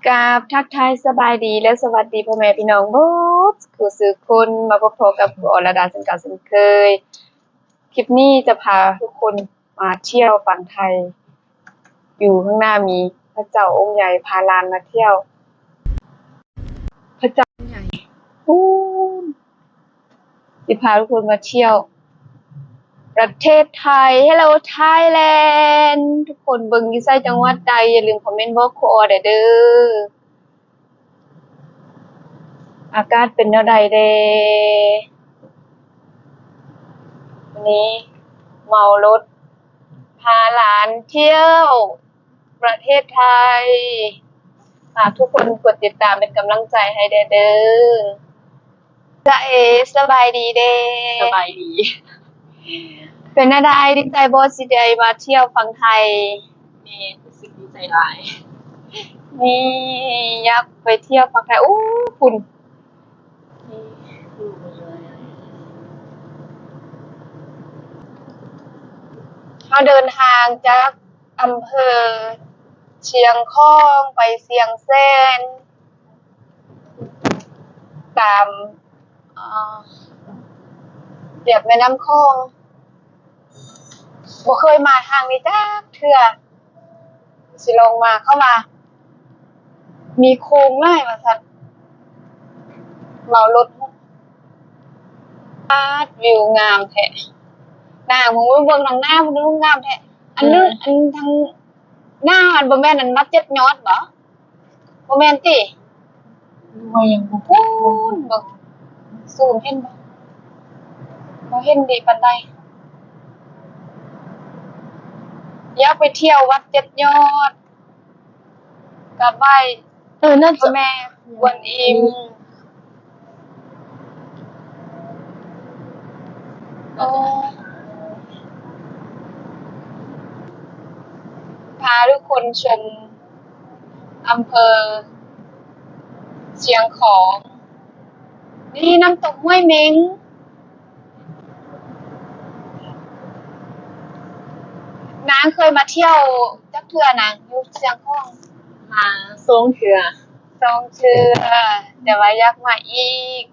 ກາບທັກທາຍສະບາຍດີ ແລະ ສະຫວັດດີພໍ່ແມ່ພີ່ນ້ອງເບິດສູ່ສູ່ຄົນ ມາພົບພໍ້ກັບຄູອອນລະດາເຊັ່ນເກົ່າເຊັ່ນເຄີຍ. ຄລິບນີ້ຈະພາທຸກຄົນມາທ່ຽວຝັ່ງໄທ ຢູ່ຂ້າງໜ້າມີພະເຈົ້າອົງໃຫຍ່ພາຫຼານມາທ່ຽວ ພະເຈົ້າອົງໃຫຍ່ ປູ້ນ. ຊິພາທຸກຄົນມາທ່ຽວປະເທດໄທ. Hello Thailand ທຸກຄົນເບິ່ງຢູ່ໃສ ຈັງຫວັດໃດ ຢ່າລືມຄອມເມັນບອກຄູອອນແດ່ເດີ. ອາກາດເປັນແນວໃດແດ່? ມື້ນີ້ເມົາລົດພາຫຼານທ່ຽວ ປະເທດໄທ. ຝາກທຸກຄົນກົດຕິດຕາມເປັນກຳລັງໃຈໃຫ້ແດ່ເດີ. ຈາເອ ສະບາຍດີເດ້. ສະບາຍດີ. ເປັນແນວໃດ? ດີໃຈບໍ່ ຊິໄດ້ມາທ່ຽວຝັ່ງໄທ? ແມ່ນ, ຮູ້ສຶກດີໃຈຫຼາຍ. ນີ້ ຢາກໄປທ່ຽວຝັ່ງໄທ. ໂອ້ ພຸ້ນ. ເຮົາເດີນທາງຈາກ ອຳເພີຊຽງຂອງໄປຊຽງແສນ ຕາມ ເອີ ລຽບແມ່ນ້ຳຂອງ. ບໍ່ເຄີຍມາທາງນີ້ຈັກເທື່ອ ຊິລອງມາ. ເຂົາວ່າມີໂຄງຫຼາຍວ່າຊັ້ນ ເມົາລົດ. ປາດ ວິວງາມແທ້ນາງ. ເບິ່ງທາງໜ້າພຸ້ນ ງາມແທ້. ອັນນັ້ນ ເອີ ອັນທາງໜ້າ ອັນ ບໍ່ແມ່ນອັນວັດເຈັດຍອດບໍ? ບໍ່ແມ່ນຕິ? ວ່າຍັງບໍ່ ພຸ້ນ ເບິ່ງ ຊູມເຫັນບໍ່? ບໍ່ເຫັນດີປານໃດ. ຢາກໄປທ່ຽວວັດເຈັດຍອດ ກາບໄຫວ້ ເອີ ໜ້າຈະ ພະແມ່ກວນອິມ. ໂອ້ ພາທຸກຄົນຊົມອຳເພີຊຽງຂອງ. ນີ້ນ້ຳຕົກຫ້ວຍເມັງ. ນາງເຄີຍມາທ່ຽວຈັກເທື່ອນາງ ຢູ່ຊຽງຂອງ? ມາສອງເທື່ອ. ສອງເທື່ອ ແຕ່ວ່າຢາກມາອີກ.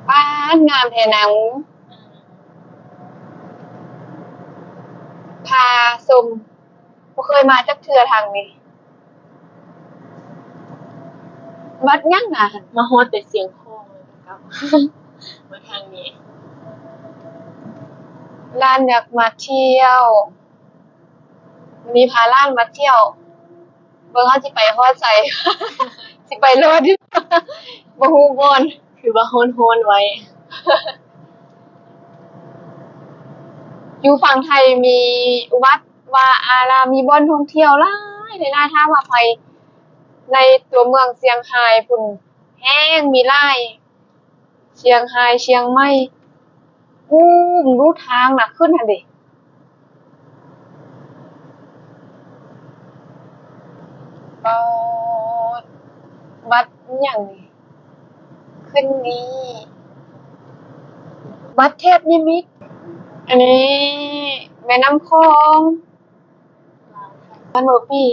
ປາດ ງາມແທ້ນາງ. ພາຊົມ ບໍ່ເຄີຍມາຈັກເທື່ອທາງນີ້. ວັດຫຍັງນະ? ມາຮອດແຕ່ຊຽງຂອງ ແລ້ວກໍກັບ ມາທາງນີ້. ຫຼານຢາກມາທ່ຽວ ມີພາຫຼານມາທ່ຽວ. ເບິ່ງເຮົາຊິໄປຮອດໃສ ຊິໄປລອດຢູ່ ບໍ່ຮູ້ບ່ອນ. ຄືວ່າຮ້ອນໆໄວ້. ຢູ່ຝັ່ງໄທມີວັດວາອາລາມ ມີບ່ອນທ່ອງທ່ຽວຫຼາຍຫຼາຍ. ຖ້າວ່າໄປໃນຕົວເມືອງຊຽງຮາຍພຸ້ນ ແຮ່ງມີຫຼາຍ. ຊຽງຮາຍ ຊຽງໃໝ່. ອູ້ ມຶງດູທາງນະ ຂຶ້ນຫັ້ນເດ. ປາດ ວັດຫຍັງນີ້? ຂຶ້ນນີ້ ວັດເທບນິມິດ. ອັນນີ້ແມ່ນ້ຳຂອງ. ມັນບໍ່ປີ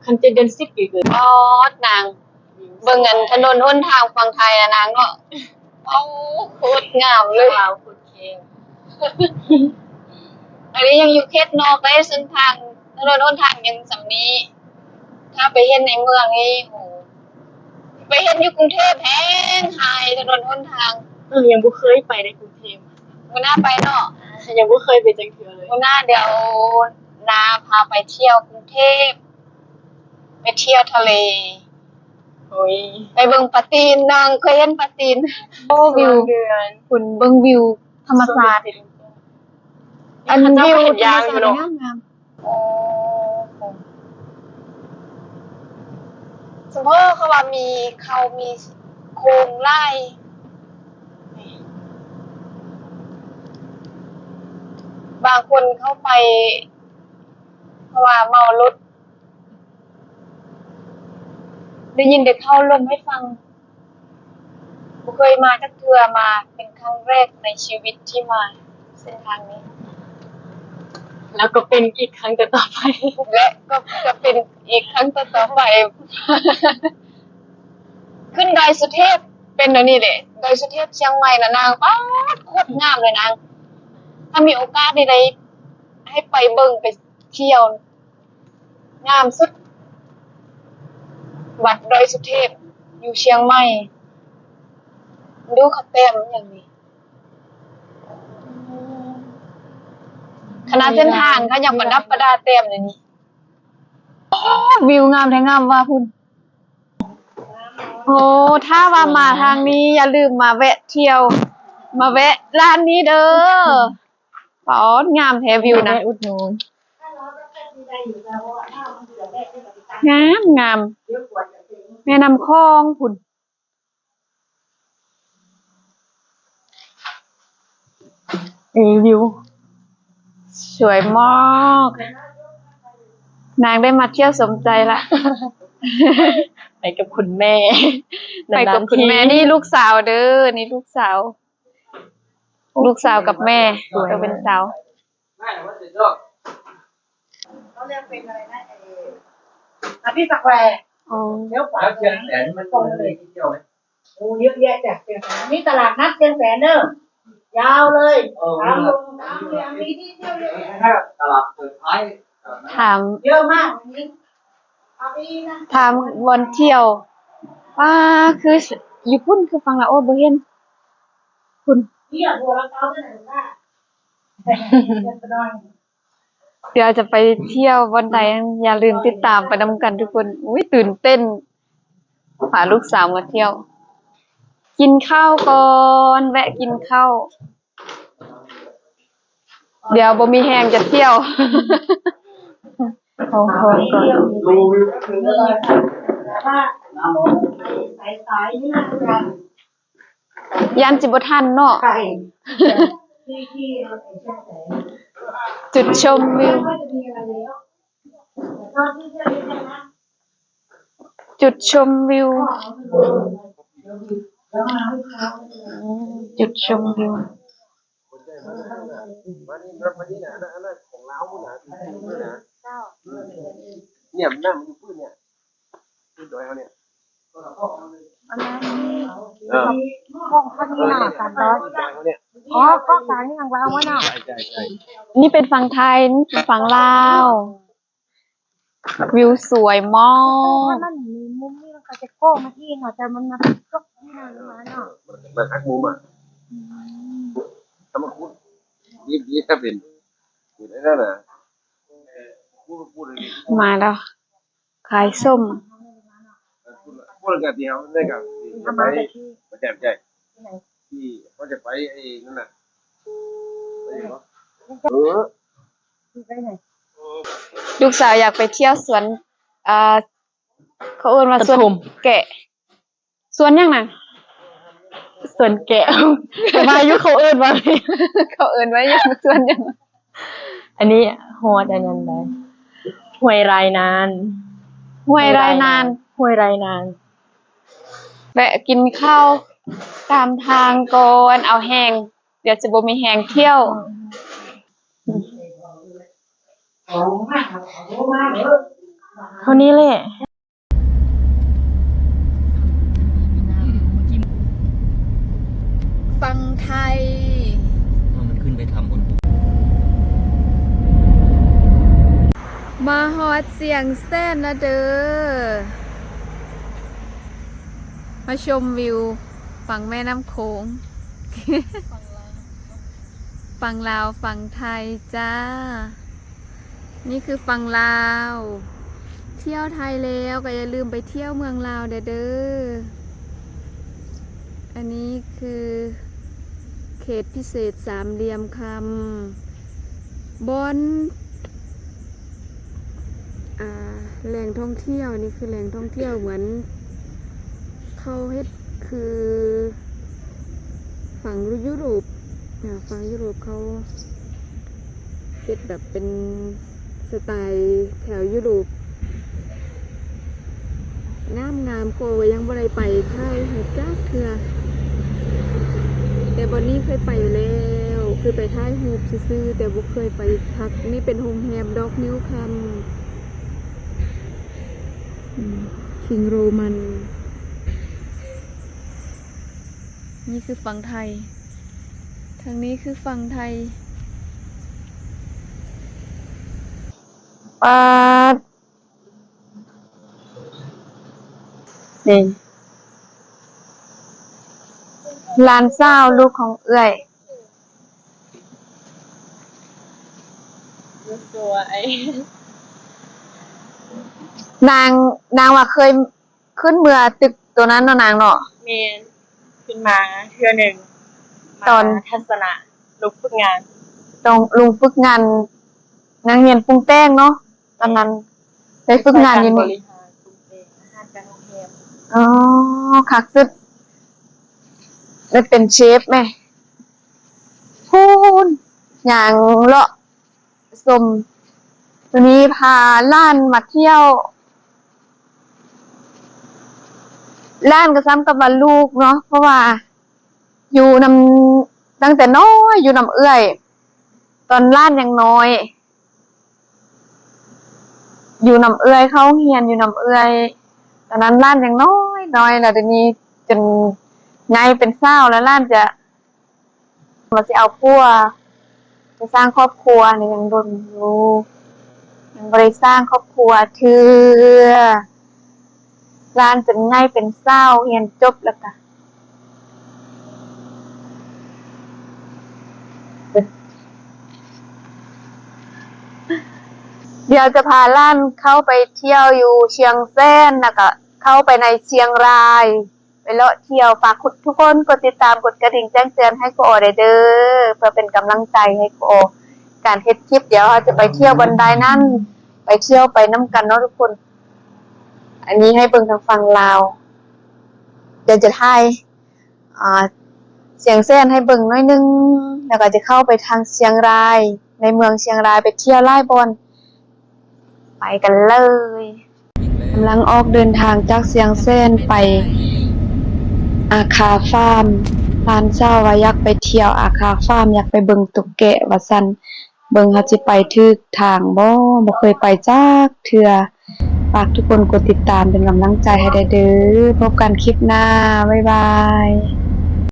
ຄັນເຈັດເດືອນສິບປີເກີດ. ປອດນາງ ເບິ່ງອັນຖະໜົນຫົນທາງຝັ່ງໄທນະນາງເນາະ. ເອົາ ໂຄດງາມເລີຍ. ລາວໂຄດແຄບ. ອັນນີ້ຍັງຢູ່ເຂດນອກເດ້ ເສັ້ນທາງຖະໜົນຫົນທາງຍັງສ່ຳນີ້. ຖ້າໄປເຫັນໃນເມືອງນີ້ ໂຫ ໄປເຫັນຢູ່ກຸງເທບແຮ່ງຫຼາຍຖະໜົນຫົນທາງ. ເອີ ຍັງບໍ່ເຄີຍໄປໃນກຸງເທບ. ມື້ໜ້າໄປເນາະ. ຍັງບໍ່ເຄີຍໄປຈັກເທື່ອເລີຍ. ມື້ໜ້າດຽວນ້າພາໄປທ່ຽວກຸງເທບ ໄປທ່ຽວທະເລ. ໂອ້ຍ ໄປເບິ່ງປາຕີນ. ນາງເຄີຍເຫັນປາຕີນ. ໂອ້ ວິວ ເດືອນ ພຸ້ນ ເບິ່ງວິວທຳມະຊາດ. ອັນ ເຂົາເຈົ້າກໍເຮັດຢາງຢູ່ເນາະ. ວິວທຳມະຊາດງາມໆ. ໂອ້ ສົມພໍເຂົາວ່າມີ ເຂົາມີໂຄງຫຼາຍ. ບາງຄົນເຂົ້າໄປ ເພາະວ່າເມົາລົດ. ໄດ້ຍິນແຕ່ເຂົາລົມໃຫ້ຟັງ. ບໍ່ເຄີຍມາຈັກເທື່ອ, ມາເປັນຄັ້ງແລກໃນຊີວິດທີ່ມາເສັ້ນທາງນີ້. ແລ້ວກໍເປັນອີກຄັ້ງຕໍ່ໆໄປ ແລະ ກໍຈະເປັນອີກຄັ້ງຕໍ່ໆໄປ. ຂຶ້ນດອຍສຸເທບເປັນແນວນີ້ເດ້ ດອຍສຸເທບຊຽງໃໝ່ນະນາງ ປາດ ໂຄດງາມເລີຍນາງ. ຖ້າມີໂອກາດນີ້ໄດ້ໃຫ້ໄປເບິ່ງໄປທ່ຽວ ງາມສຸດ ວັດດອຍສຸເທບຢູ່ຊຽງໃໝ່. ດູເຂົາແຕ້ມຫຍັງນີ້ ຂະໜາດເສັ້ນທາງເຂົາຍັງປະດັບປະດາແຕ້ມເລີຍນີ້. ໂອ້ ວິວງາມແທ້ ງາມວ່າພຸ້ນ. ໂອ້ ຖ້າວ່າມາທາງນີ້ ຢ່າລືມມາແວະທ່ຽວ ມາແວະຮ້ານນີ້ເດີ້. ປາດ ງາມແທ້ວິວນະ ແວະອຸດໜູນ. ງາມ ງາມ ແມ່ນ້ຳຂອງພຸ້ນ. ເອີ ວິວສວຍມາກ. ນາງໄດ້ມາທ່ຽວສົມໃຈລະ ໄປກັບຄຸນແມ່ ໄປກັບຄຸນແມ່. ນານໆທີ ນີ້ລູກສາວເດີ້ ນີ້ລູກສາວ ລູກສາວກັບແມ່ ສວຍ ໂຕເປັນສາວ. ເຂົາຮຽກເປັນອະໄລນະ ເອີ ອາພີສແຄວ. ອໍ ລ້ຽວຂວາ ແລ້ວຊຽງແສນມັນຕົງເລີຍ ມີທີ່ທ່ຽວໄໝ? ໂອ້ ເຍອະແຍະຈ້ະ ຊຽງແສນ ມີຕະຫຼາດນັດຊຽງແສນເດີ້ ຍາວເລີຍ. ເອີ ຕາມລົງຕາມເລື່ອງ ມີທີ່ທ່ຽວເຍອະແຍະ. ຕະຫຼາດເປີດຂາຍ ຖາມ ເຍອະມາກ ນີ້ ຖາມບ່ອນທ່ຽວ. ປ້າ ຄືຢູ່ພຸ້ນ ຄືຝັ່ງລາວ ໂອ້ ບໍ່ເຫັນພຸ້ນ. ດຽວຈະໄປທ່ຽວບ່ອນໃດ ຢ່າລືມຕິດຕາມໄປນຳກັນທຸກຄົນ. ອຸ້ຍ ຕື່ນເຕັ້ນ ພາລູກສາວມາທ່ຽວ. ກິນເຂົ້າກ່ອນ ແວະກິນເຂົ້າ ດຽວບໍ່ມີແຮງຈະທ່ຽວ. ຢ້ານຊິບໍ່ທັນເນາະ. ຈຸດຊົມວິວ ຈຸດຊົມວິວ ຈຸດຊົມວິວ. ເຈົ້າ ເອີ ເອີ ເອີ ນີ້ເປັນຝັ່ງໄທ ນີ້ເປັນຝັ່ງລາວ. ວິວສວຍມາກ. ມັນມີມຸມນີ້ ມັນກໍຈະໂກ້ມາທີ່ເນາະ ແຕ່ມັນມາຕົກທີ່ນັ້ນມາເນາະ ມັນຫັກມຸມອະ. ອືມ ຖ້າມັນຂຸດ ດີໆ ຖ້າເປັນ ເປັນໄອ້ນັ້ນນະ ມາແລ້ວ ຂາຍສົ້ມ. ເອີ ພຸ້ນລະ ພຸ້ນລະກະດຽວໄດ້ກະ ເອົາມາແຕ່ທີ່ ປະຈຳໃຈ ທີ່ເຮົາຈະໄປໄອ້ນັ້ນນະ ໄປຫຍັງວະ ເອີ ລູກສາວຢາກໄປທ່ຽວສວນ ເອີ ເຂົາເອີ້ນວ່າສວນແກະ ສວນຫຍັງນະ? ສວນແກະ ວ່າຢູ່ ເຂົາເອີ້ນວ່າ ເຂົາເອີ້ນວ່າຫຍັງ? ສວນຫຍັງ? ອັນນີ້ຮອດອັນນັ້ນໃດ ຫ້ວຍລາຍນານ ຫ້ວຍລາຍນານ ຫ້ວຍລາຍນານ. ແວະກິນເຂົ້າຕາມທາງກ່ອນ ເອົາແຮງ ດຽວຈະບໍ່ມີແຮງທ່ຽວ. ເທົ່ານີ້ແຫຼະ. ຝັ່ງໄທ ເພາະມັນຂຶ້ນໄປຖ້ຳບົນພູ. ມາຮອດຊຽງແສນລະເດີ້ ມາຊົມວິວຝັ່ງແມ່ນ້ຳໂຂງ. ຝັ່ງລາວ ຝັ່ງໄທຈ້າ. ນີ້ຄືຝັ່ງລາວ. ທ່ຽວໄທແລ້ວກໍຢ່າລືມໄປທ່ຽວເມືອງລາວແດ່ເດີ້. ອັນນີ້ຄືເຂດພິເສດສາມຫຼ່ຽມຄຳ ບ່ອນ ອ່າ ແຫຼ່ງທ່ອງທ່ຽວ. ນີ້ຄືແຫຼ່ງທ່ອງທ່ຽວ ເໝືອນເຂົາເຮັດຄືຝັ່ງຢູໂຣບ ອ່າ ຝັ່ງຢູໂຣບເຂົາເຮັດແບບເປັນສະໄຕແຖວຢູໂຣບ ງາມໆ. ໂຄກໍຍັງບໍ່ໄດ້ໄປຖ່າຍຮູບຈັກເທື່ອ ແຕ່ບ່ອນນີ້ເຄີຍໄປແລ້ວ. ເຄີຍໄປຖ່າຍຮູບຊື່ໆ ແຕ່ບໍ່ເຄີຍໄປພັກ. ນີ້ເປັນໂຮງແຮມດອກງິ້ວຄຳ ອືມ ຄິງໂຣມັນ. ນີ້ຄືຝັ່ງໄທ ທາງນີ້ຄືຝັ່ງໄທ. ປາດ ນີ້ ຫຼານສາວລູກຂອງເອື້ອຍ ສວຍ. ນາງ ນາງວ່າເຄີຍຂຶ້ນເມືອຕຶກໂຕນັ້ນເນາະນາງເນາະ. ແມ່ນ ຂຶ້ນມາເທື່ອໜຶ່ງ ຕອນມາທັດສະນະ ລົງຝຶກງານ ຕ້ອງລົງຝຶກງານ ນັກຮຽນປຸງແຕ່ງເນາະ. ຕອນນັ້ນໄດ້ຝຶກງານຢູ່ນີ້ ບໍລິຫານປຸງແຕ່ງອາຫານການໂຮງແຮມ. ອໍ ຄັກສຸດ ໄດ້ເປັນເຊຟແມ. ພຸ້ນ ຍ່າງເລາະຊົມ ມື້ນີ້ພາຫຼານມາທ່ຽວ. ຫຼານກໍສ່ຳກັບວ່າລູກເນາະ ເພາະວ່າຢູ່ນຳ ຕັ້ງແຕ່ນ້ອຍຢູ່ນຳເອື້ອຍ ຕອນຫຼານຍັງນ້ອຍ ຢູ່ນຳເອື້ອຍ ເຂົ້າໂຮງຮຽນຢູ່ນຳເອື້ອຍ. ຕອນນັ້ນຫຼານຍັງນ້ອຍໆ ແລ້ວດຽວນີ້ຈົນໃຫຍ່ເປັນສາວແລ້ວ ຫຼານຈະ ວ່າຊິເອົາຜົວ ຈະສ້າງຄອບຄົວນີ້ຍັງດົນຢູ່ ຍັງບໍ່ໄດ້ສ້າງຄອບຄົວເທື່ອ. ຫຼານຈົນໃຫຍ່ເປັນສາວ ຮຽນຈົບແລ້ວກະ ດຽວຈະພາຫຼານເຂົ້າໄປທ່ຽວຢູ່ຊຽງແສນ ແລ້ວກະເຂົ້າໄປໃນຊຽງລາຍ ໄປເລາະທ່ຽວ. ຝາກທຸກຄົນກົດຕິດຕາມ ກົດກະດິ່ງແຈ້ງເຕືອນໃຫ້ຄູອໍໄດ້ເດີ ເພື່ອເປັນກຳລັງໃຈໃຫ້ຄູອໍການເຮັດຄລິບ. ດຽວເຮົາຈະໄປທ່ຽວບ່ອນໃດນັ້ນ ໄປທ່ຽວໄປນຳກັນເນາະທຸກຄົນ. ອັນນີ້ໃຫ້ເບິ່ງທາງຝັ່ງລາວ ດຽວຈະຖ່າຍ ອ່າ ຊຽງແສນໃຫ້ເບິ່ງໜ້ອຍໜຶ່ງ ແລ້ວກໍຈະເຂົ້າໄປທາງຊຽງລາຍ ໃນເມືອງຊຽງລາຍ ໄປທ່ຽວຫຼາຍບ່ອນ. ໄປກັນເລີຍ. ກຳລັງອອກເດີນທາງຈາກຊຽງແສນໄປອາຄາຟາມ. ຫຼານສາວວ່າຢາກໄປທ່ຽວອາຄາຟາມ ຢາກໄປເບິ່ງຕຸກແກະວ່າຊັ້ນ. ເບິ່ງເຮົາຊິໄປຖືກທາງບໍ່? ບໍ່ເຄີຍໄປຈັກເທື່ອ. ຝາກທຸກຄົນກົດຕິດຕາມເປັນກຳລັງໃຈໃຫ້ໄດ້ເດີ. ພົບກັນຄລິບໜ້າ. ບາຍບາຍ.